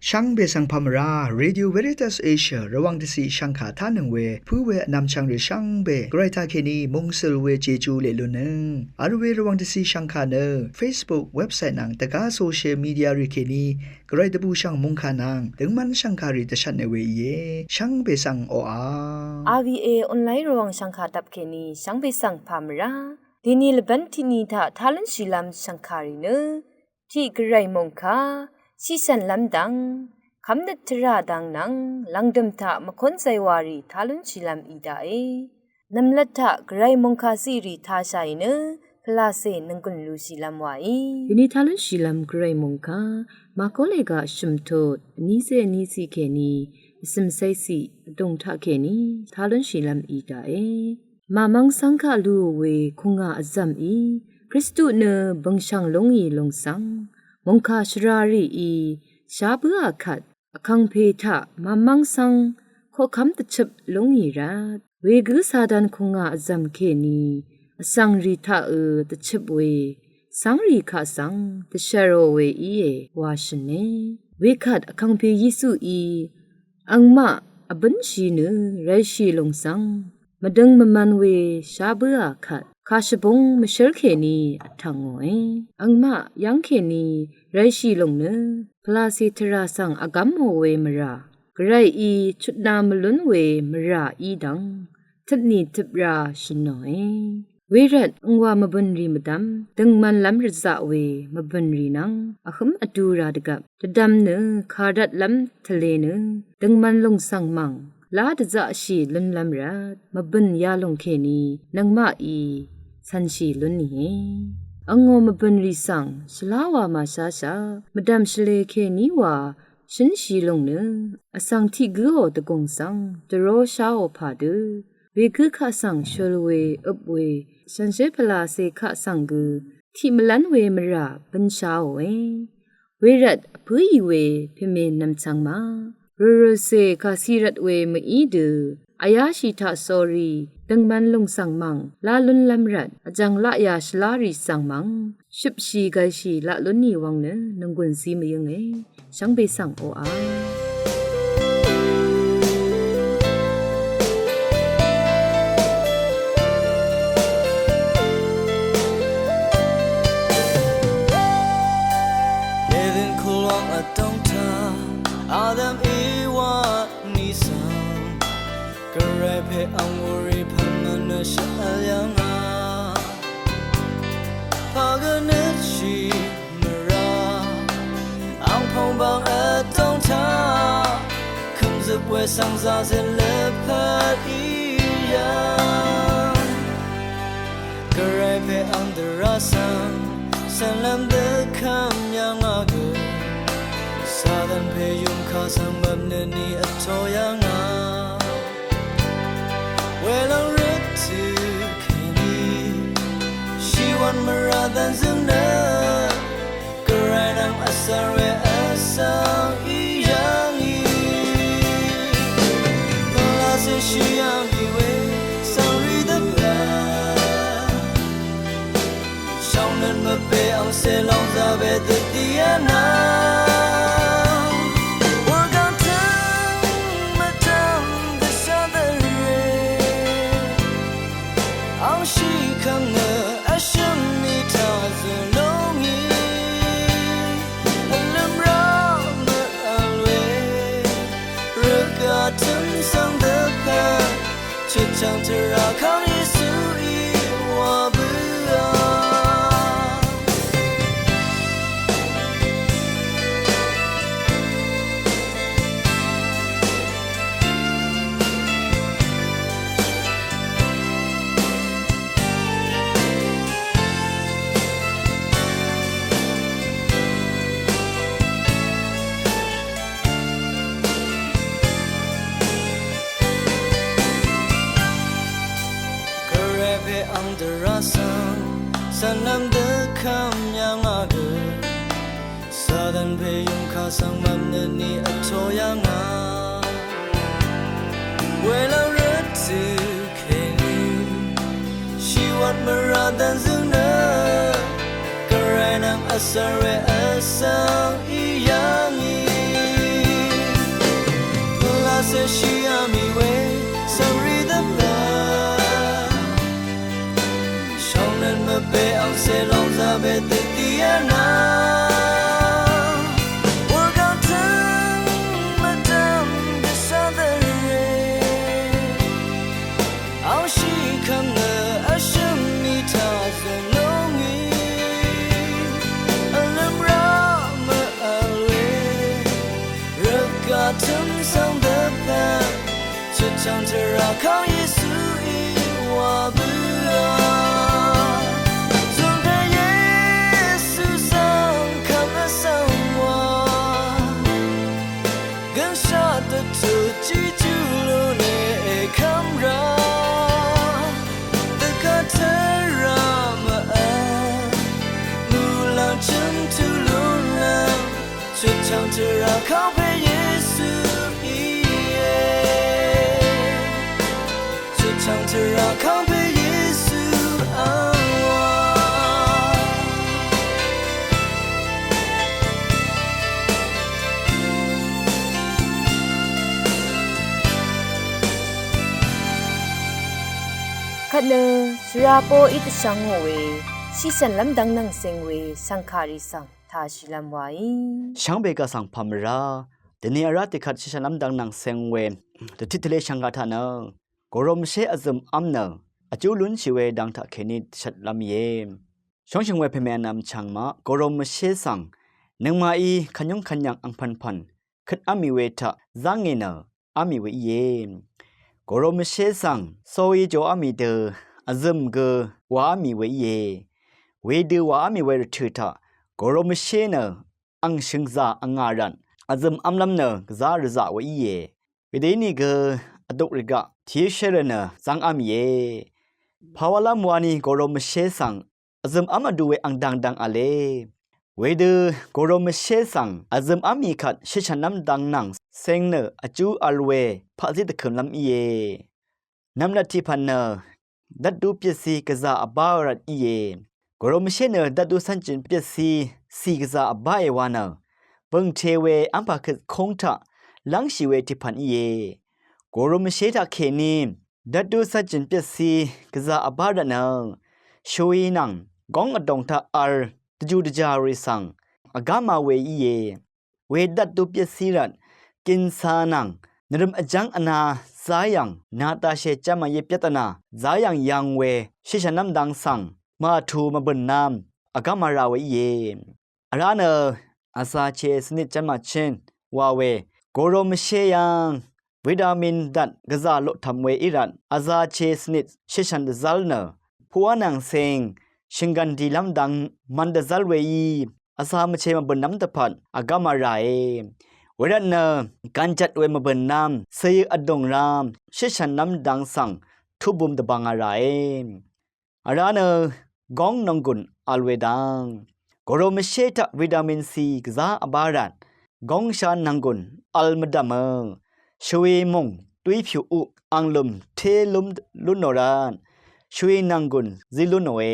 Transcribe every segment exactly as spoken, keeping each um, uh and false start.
Shvngbe svng pà mvrá, Radio Veritas Asia Rvwàng dvciq shvngkà tánøng we pǿ we vnvmchvng rì shvngbe Gvray taqkèní mungsøl we Jeju leq lunnøng vl we Rvwàng dvciq shvngkà nø Facebook, website nvng dvgá social media rì kèní Gvray dvbùshv̀ng mòngkà nvng døngmv́n shv̀ngkàrì dvshvtne we íe. Shvngbe svng oqà. RVA online Rvwàng shv̀ngkà dvpkèní shvngbe svng pà mvrá. Dèní lvbv́n tiqni taq tá lúnshìlv́m shv̀ngkàrì nø tiq Gvray mòngkà, shiqshv̀nlv́m dvng, kv́mnøt tvrà dvng nvng lv̀ngdø̀m taq mvkónzay wàrì tá lúnshìlv́m í daqe. Nv̀mlat taq Gvray mòngkà ziqrì tāshàì nø pvlacè nònggùn lushìlv́m wàí. Dèní tá lúnshìlv́m Gvray mòngkà, Màkó lèga shø̀mtut vnícé vníciq kèní vcø̀m céciq vdùng taqkèní tá lúnshìlv́m í daqe. Màmv́ng cv́ng kaq lúò we kùngà vzv̀mí Kristu nø bø̀ngshv̀ng lúngì lùng svng mòngkà shvrarìí shá bǿà kvt, vkàngpè taq màmv́ng cv́ng koqkv́m dvchøp lúngì rvt, wegǿ Satan kùngà vzv̀m kèní vsvngrì taqø dvchøp we cv́ngrì kaq svng dvshv̀rò we íe wa shø̀ne. Wekvt vkàngpè Yesuí angmaq vbǿnshì nø rayshì lùng svng mvdøng mvmv̄n we shá bǿà kvt, kàshvbúng mvshǿl kèní vtv̀ngòe. Angmaq yv́ng kèní rayshì lùng nø pvlacè tvrà svng vgv́mò we mvrà, Gvrayí chutna mvlún we mvrà í dvng tøpnì tøpra shø̀nòe. Wervt angwà mvbø̀nrì mvdv́m døngmanlv́m rvzaq we mvbø̀nrì nvng vhǿm vdura dvgvp dvdvm nø kàrvtlv́m tvlē nø døngman lùng svng mv̀ng lá dvzaqshì lúnlv́m rvt mvbø̀n yalùng kèní nøngmaqí cv̀nshì lún nìe. Angò mvbø̀nrì svng shvlá wà màsháshaq mvdv̀m shvlē kèní wà shǿnshì lùng nø vsvng tiq gǿò dvgùng svng dvró sháò pà dø wegǿ kaq svng shøl we øp we shànshér pvlacè kaq svng gø tiq mvlv́n we mvrà bǿnsháòe. Wervt vpǿì we pèmè nv̀mchvng ma rørø̀lcè kàci rvt we mø̀í dø vyáshì taq sórí døngman lùng svng mv̀ng lá lúnlv́m rvt vjv̀ng laqyà shvlárì svng mv̀ng shøpshì gv̀lshì laq lún nì wvng nø nònggùn zí mvyǿnge. Shvngbe svng oqà. Yelin kulwang vdòng taq Adam Ewa ni svng Gvray pè ang wurì pv̀n mvnø shvl yv̀ngà. Pà gø nøtshì mvrà ang pòngbang vdòng taq kø̀mzøp we svng zazøt lvpat í yv̀ng. Gvray pè ang dvrá svng cv̀nlv́m dvkvm yv̀ngà gø Satan pè yùmkà svng mvpnø ni vtō yv̀ngà. Welòng røt tø kèní shìwv̀n mvrà dv̀nzøng nø Gvray nvng vsvr we vsvng í yv̀ngì. Pvlacè shì yv̀ngì we svng rì dvpvt shvngnøt mvpè angcè lòng zaqbe dvdì vnvng. Wurgvng tøng mvdv̀m dvshà dvrè angshì kv̀ng nø vshø̀m mì taq zø̀ lúngì. Vlø̀m rá mvvl we rvgà tø̀m svng dvpvt chøtchv̀ng tvrà kang Yesuí wà bǿà. Gvray pè ang dvrá svng cv̀nlv́m dvkvm yv̀ngà gø Satan pè yùngkà svng mvpnøt ni vtō yv̀ngà. Welòng røt tø kèní shìwv̀n mvrà dv̀nzøng nø Gvray nvng vsvr we vsvng í yv̀ngì. Vtø̄m svng dvpvt chutchv̀ng tvrà kv́ng Yesuí wa bǿà. Zùngpè Yesu svng kv́m vsvng wa gønshaq dvtut Jejú lú nì èkv́m rá. Dvgvt tvrà mvvt muqlàng chø̀m tut lú nvng chutchv̀ng tvrà kv́ng pè Yesu íe. Chutchv̀ng tvrà kv́ng pè Yesu v̄ng wa. Kvt nø shvra poqí dvshvng ngò we shíshv̀nlv́m dvng nvng seng we shv̀ngkàrì svng tàshìlv́m wàí. Shvngbe gvsvng pà mvrá dvni vrá tiqkvt shíshv̀nlv́m dvng nvng seng we dvtit tvle shv̀ngkà taq nø gorom mvshé vzø̀m v́m nø vjú lúnshì we dang taqkèní dvshvtlv́m íe. Shóngshø̀ng we pèmè vnvm chv̀ng maq gorom mvshé svng nøngmaqí kvnyúng kvnyv̀ng angpv̀npv̀n køt v́mì we taq zv́ngì nø v́mì we íe. Gorom mvshé svng soí jo v́mì dø vzø̀m gø wa v́mì we íe. Wedø wa v́mì we rvtø̀ taq gorom mvshé nø ang shø̀ngzà vngà rvt vzø̀m v́mlv́m nø gvzá rvzaq we íe. Wedø ínìgø vduk rvgaq tiqshér nø zv́ng v́mìe. Pàwálv́m wani gorom mvshé svng vzø̀m v́m vdu we ang dangdang v̄le. Wedø gorom mvshé svng vzø̀m v́mì kvt shvshv̀nlv́m dang nvng seng nø vjú vl we paqzí dvkø̀mlv́m íe. Nvmlat tiqpv̀n nø dvtdú pyvtcí gvzà vbá rvt íe. Gorom mvshé nø dvtdú cv́njø̀n pyvtcí cì gvzà vbáe wa nø bø̀ngte we v́mpà køtkúng taq lv́ngshì we tiqpv̀n íe. Gorom mvshé taqkèní dvtdú cv́njø̀n pyvtcí gvzà vbá rvt nø shvwi nvng góng vdòng taq vl dvjù dvjà rì svng vgáma we íe. Wedvt dupyvtcí rvt gìnsa nvng nvrøm vjv́ng vna záyv̀ng natashè jv́m mvyvpyvt vna záyv̀ng yv̄ng we shishv̀nlv́m dang svng màtu mvbø̀n nvm vgv́m vrà we íe. Vrá nø vzache svnit jv́n màchín wa we gorom mvshé yv́ng vitamin dvt gvzà loqtv̀m we í rvt vzache svnit shishv̀n dvzv́l nø puqwá nvng seng shvnggv̀n dìlv́m dang mvn dvzv́l weí vza mvche mvbø̀nlv́m dvpvt vgv́m vràe. Wervtnø gv̀njvt we mvbø̀nlv́m cøyø vdùng rám shishv̀nlv́m dang svng tubum dvbvng vràe. Vrá nø góng nònggùn vl we dang gorom mvshé taq vitamin C gvzá vbá rvt góngsha nònggùn vl mvdv̀mø shvwi mùng duí pyù uq anglø̀m té lúm lún nò rvt shvwi nònggùn zí lún nòe.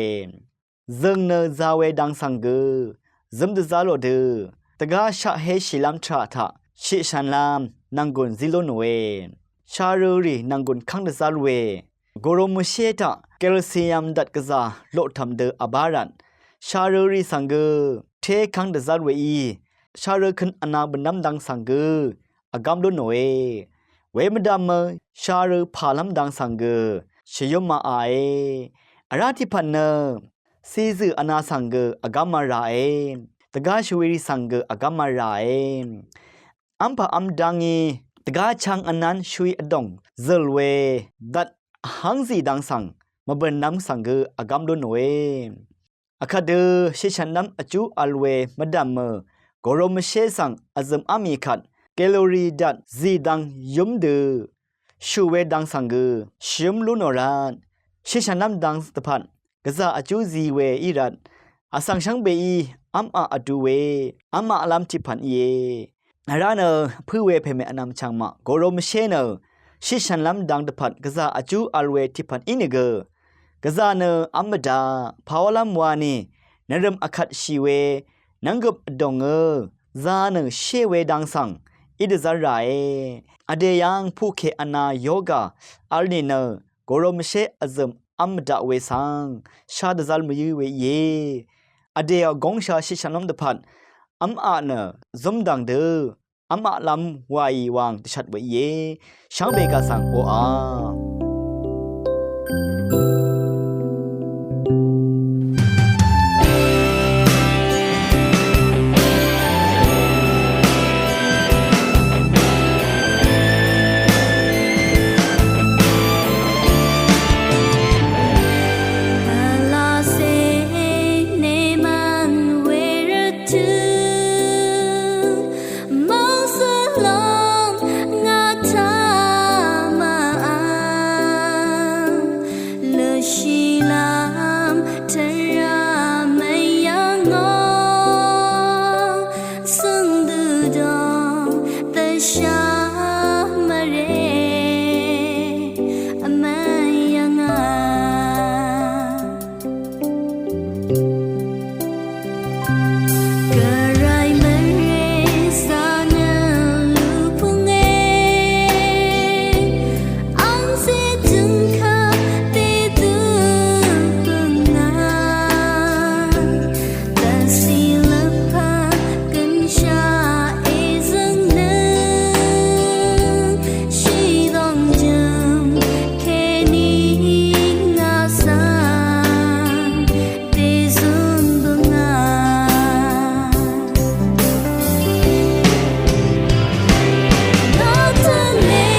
Zø̀ng nø za we dang svng gø zǿm dvzv́l lò dø dvgá shaqhéshìlv́m tvrà taq shiqshv̀nlv́m nònggùn zí lún nòe. Sharø rì nònggùn kv́ng dvzv́l we gorom mvshé taq calcium dvt gvzà loqtv̀m dø vbá rvt sharø rì svng gø té kv́ng dvzv́l weí sharø køn vna bø̀nlv́m dang svng gø vgv́m lún nòe. We mvdv̀mø sharø pàlv́m dang svng gø shvyǿm mààe. Vrá tiqpv̀n nø cizø̀ vna svng gø vgv́m vràe. Dvgá shvwirì svng gø vgv́m vràe. V́mpà v́m dv́ngí dvgá chv̄ng vnv́n shvwi vdòng zø̀l we dvt vhv́ngzì dang svng mvbø̀nlv́m svng gø vgv́m lún nòe. Vkvt dø shishv̀nlv́m vjú vl we mvdv̀mø gorom mvshé svng vzø̀m v́mì kvt kalori dvt zìdvng yúm dø shù we dang svng gø shvyǿm lún nò rvt shishv̀nlv́m dang dvpvt gvzà vjú zi we í rvt vsvng shvngbeí v́m aq vdu we v́m aqlv́m tiqpv̀n íe. Vrá nø pǿ we pèmè vnvm chv̀ng maq gorom mvshé nø shishv̀nlv́m dang dvpvt gvzà vjú vl we tiqpv̀n ínìgø gvzà nø v́m mvdaq pàwálv́m wani nvrø̀m vkvtshì we nv́nggøp vdòngø za nø shé we dang svng í dvzv́l ràe. Vdè yv́ng puqkè vna yoga vl nìnø gorom mvshé vzø̀m v́m mvdaq we svng shá dvzv́l mvyǿ we íe. Vdè vgóngsha shishv̀nlv́m dvpvt v́m aq nø zúmdv̀ng dø v́m aqlv́m wàì wàng dvshvt we íe. Shvngbe gà svng oqà Dø shá mvre vmv́n yv̀ngà. Gvray mvre zà nø lupv́nge, angcè tø̀ngkvp dèdø pv̀ngà. Dvcì lvpat gønshaq èzøng nø shìdòng jø̀m kèní ngà svng dèzøng bøngà. Nà tø̀n lè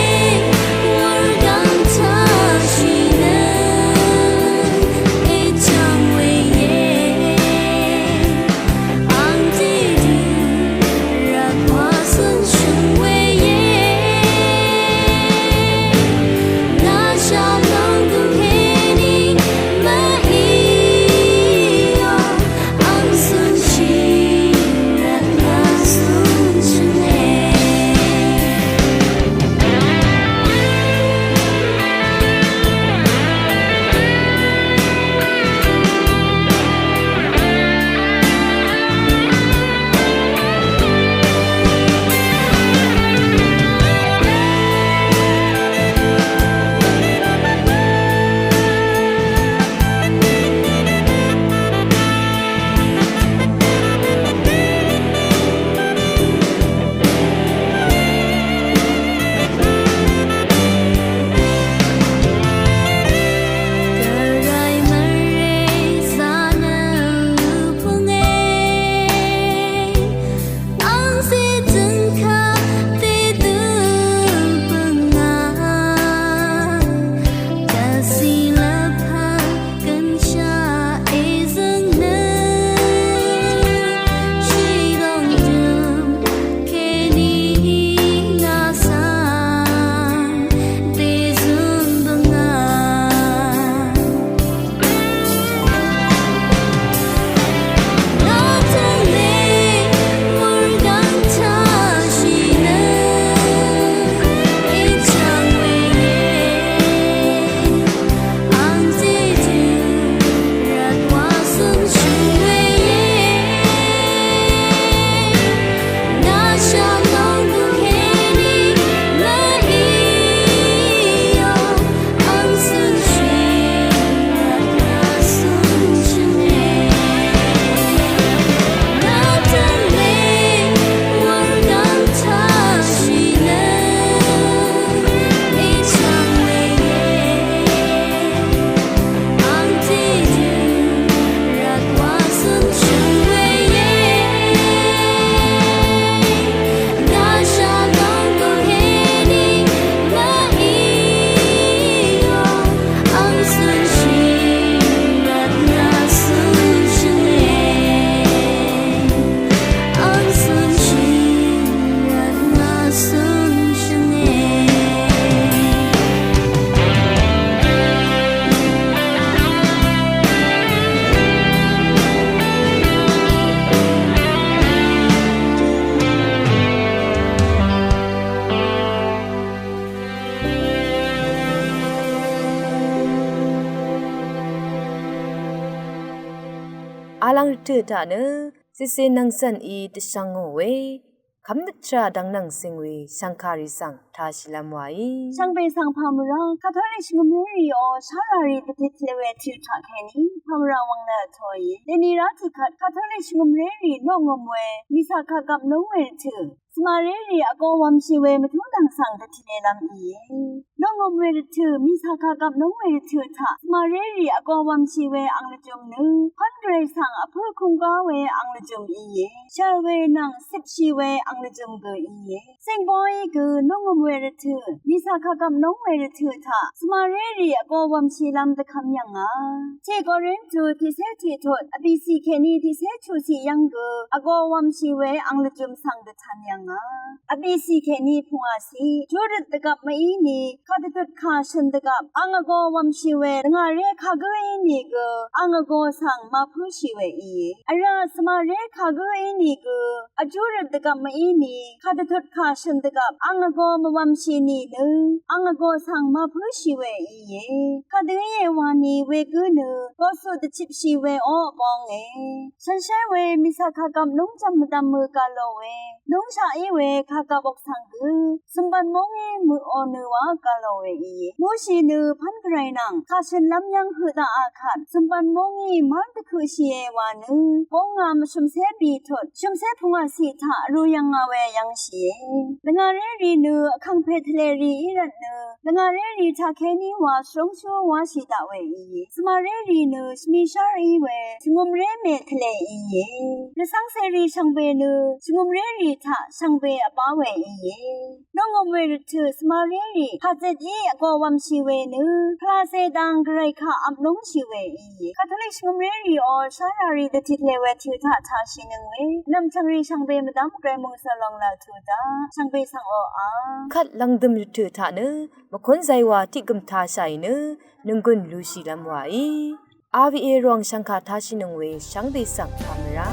wurgv̀ng tashì nø èchv̀ng wèíe. Ang dèdø rvt wa zøn shø̀n wèíe. Ngà shà lòng gø kèní mv-í yò. Ang zøn shì rvt ngà zøn shø̀n e. Alvng rvtø̀ taq nø cìcè nvng cv̀n í dvshvngò we kv́mnøt tvrà dvng nvng cing we shv̀ngkàrì svng tāshìlv́m wàí. Shvngbe svng pàmvrá Katolik shvngø̀mrérì ò sháràrì dvtit le we tø̀ taq kèní pàmvrá wvng nø vtōìe. Dèni rá tiqkvt Katolik shvngø̀mrérì noqngø̀m we mìsa kagvp núng we rvtø̀ svmarérì vgō wv̄mshì we mvtúngdv̀ng svng dvtìlelv́m íe. Noqngø̀m we rvtø̀ mìsa kagvp núng we rvtø̀ taq svmarérì vgō wv̄mshì we ang lvjø̀m nø pv́n gvray svng vpǿ kūnggá we ang lvjø̀m íe. Shv̀l we nvng cipshì we ang lvjø̀m gø íe. Cengboí gø noqngø̀m we rvtø̀ mìsa kagvp núng we rvtø̀ taq svmarérì vgō wv̄mshìlv́m dvkvm yv̀ngà. Tiq Korintu tiqcé tiqtut vbìcì kèní tiqcé chuqcì yv́ng gø vgō wv̄mshì we ang lvjø̀m svng dvtv̄n yv̀ngà. Vbìcì kèní pungwàcì júrøt dvgvp mv-í ni kadvtut kà shø̀n dvgvp ang vgo wv̄mshì we dvngàré kagǿ ínìgø ang vgo svng màpǿshì we íe. Vrá svmaré kagǿ ínìgø vjú røt dvgvp mvíni kadvtut kà shø̀n dvgvp ang vgo mvwv̄mshì nìnø ang vgo svng màpǿshì we íe. Kadø íe wani wegǿ nø gosuq dvchipshì we ó vbónge. Shànshér we mìcà kàgvp núngjv̀m mvdv̀m mø gà lò we núngshaq í we kàgvp oksvng gø zø̀mbv̀n móngí møqò nø wa gà lò we íe. Mushi nø pv́n gvray nvng kà shø̀nlv́m yv́ng høq daqà kvt zø̀mbv̀n móngí mv́r dvkøqshìe wa nø bóngvm shø̀mcé bì tut shø̀mcé pungwàciq taq vrū yv̀ngà we yv́ngshìe. Dvngàré rì nø vkàngpè tvlè rì í rvt nø dvngàré rì taqkení wa shvrúngshú wáshì daq we íe. Svmaré rì nø shvmishár í we shvngø̀mré mè tvlè íe. Rvcv́ngcè rì shvngbe nø shvngø̀mré rì taq shvngbe vbá we íe. Nungø̀m we rvtø̀ svmaré rì kàzet í vgo wv̄mshì we nø pvlacè dang gvray kaq vp lúngshì we íe. Katolik shvngø̀mré rìò shárà rì dvtit lè we tø̀ taq tāshìnøng we nv̀mchv̀ng rì shvngbe mvdv́m gvray mòngsø̀ lòng laq tø̀ daq shvngbe svng oqà kvt lv̀ngdø̀m rvtø̀ taq nø mvkúnzay wa tiq gø̀m tāshàì nø nònggùn lushìlv́m waí. R V A rvwàng shv̀ngkà tāshìnøng we shvngbe svng kà mvrá.